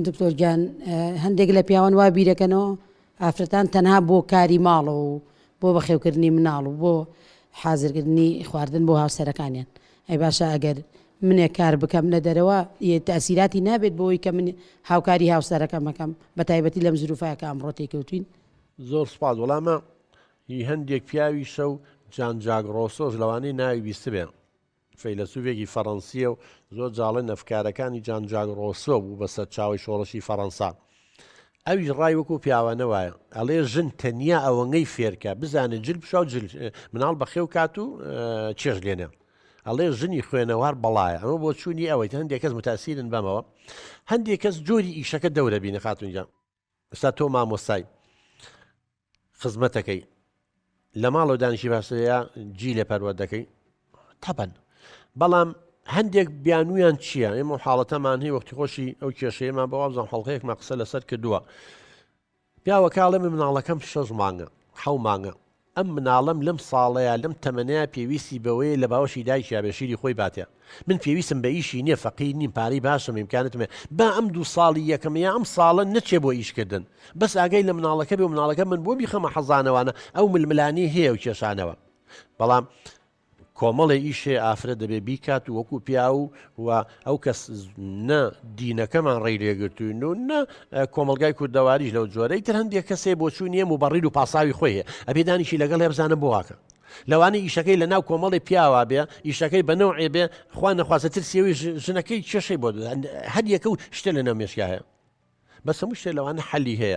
دکتۆر گیان هەندێک لە پیاوان وا بیرەکەنەوە ئافرەتان تەنها بۆ کاری ماڵەوە و بۆ بەخێوکردنی مناڵ و بۆ حازرکردنی خواردن بۆ هاوسەرەکانیان ئەی باشە ئەگەر منێک کار بکەم لە دەرەوە تەئسیراتی نابێت بۆی کە من هاوکاری هاوسەرەکەم ئەکەم بە تایبەتی لەم زروفە کە ئەمڕۆ تێکەوتوین. زۆر سوپاس وەڵامە هی هەندێک پیاویشە و جان جاک ڕۆسۆش لەوانەیە ناوی بیستبێ فەیلەسوفێکی فەڕەنسییە و زۆر جاڵێن ئەفکارەکانی جان جاک ڕۆسۆ بوو بە سەرچاوەی شۆڕشی فەڕەنسا. ئەویش ڕای وەکو پیاوانە وایە. ئەڵێ ژن تەنیا ئەوەنگەی فێرکە بزانێ جل بشا و جل مناڵ بەخێو کات و چێژ لێنێ. ئەڵێ ژنی خوێنەوار بەڵایە. ئەمە بۆچوونی ئەوەی هەندێک کەس متاسیرن بەمەوە. هەندێک کەس جۆری ئیشەکە دەورە بینە خاتون گیان. ئێستا تۆ مامۆستای خزمەتەکەی لە ماڵەوە دانیشی باشترە جی لە پەروەردەکەی تەبەن بەڵام هەندێک بیانویان چییە ئێمە حاڵەتەمان هەیە وەختی خۆشی ئەو کێشەیەمان بە وابزان حڵقەیەکمان قسە لەسەر کردووە پیاوەکە ئەڵێ من مناڵەکەم شەش مانگە حەو مانگە ئەم مناڵەم لەم ساڵەیا لەم تەمەنەیا پێویستی بەوەیە لە باوەشی دایکیا بێ شیری خۆی باتێ من پێویستم بە ئیشی نیە فەقیر نیم پارەی باشم ئیمکانتم هەیە با ئەم دوو ساڵی یەکەم یا ئەم ساڵە نەچێ بۆ ئیش کردن بەس ئاگای لە مناڵەکە بێ و مناڵەکە من بۆ بیخەمە حەزانەوانە ئەو ململانێ هەیە و کێشانەوە بەڵام کۆمەڵێ ئیش هەیە ئافرەت دەبێ بیکات و وەکو پیاو و ئەو کەس نە دینەکەمان ڕێی لێگرتوین و نە کۆمەلگای کوردەواریش لەو جۆرەی تر هەندێک کەسێ بۆچوو نییە مبەڕیر و پاساوی خۆی هەیە ئەبێ دانیشی لەگەڵ بزانە بۆ واکە لەوانەیە ئیشەکەی لە ناو کۆمەڵی پیاوا بێ ئیشەکەی بە نەوعێ بێ خوا نەخوازە ترسیەوەی ژنەکەی کێشەی بۆ هەر یەکە و شتێ لە ناو مێشکا هەیە بەس هەموو شتێ لەوانە حەلی هەیە.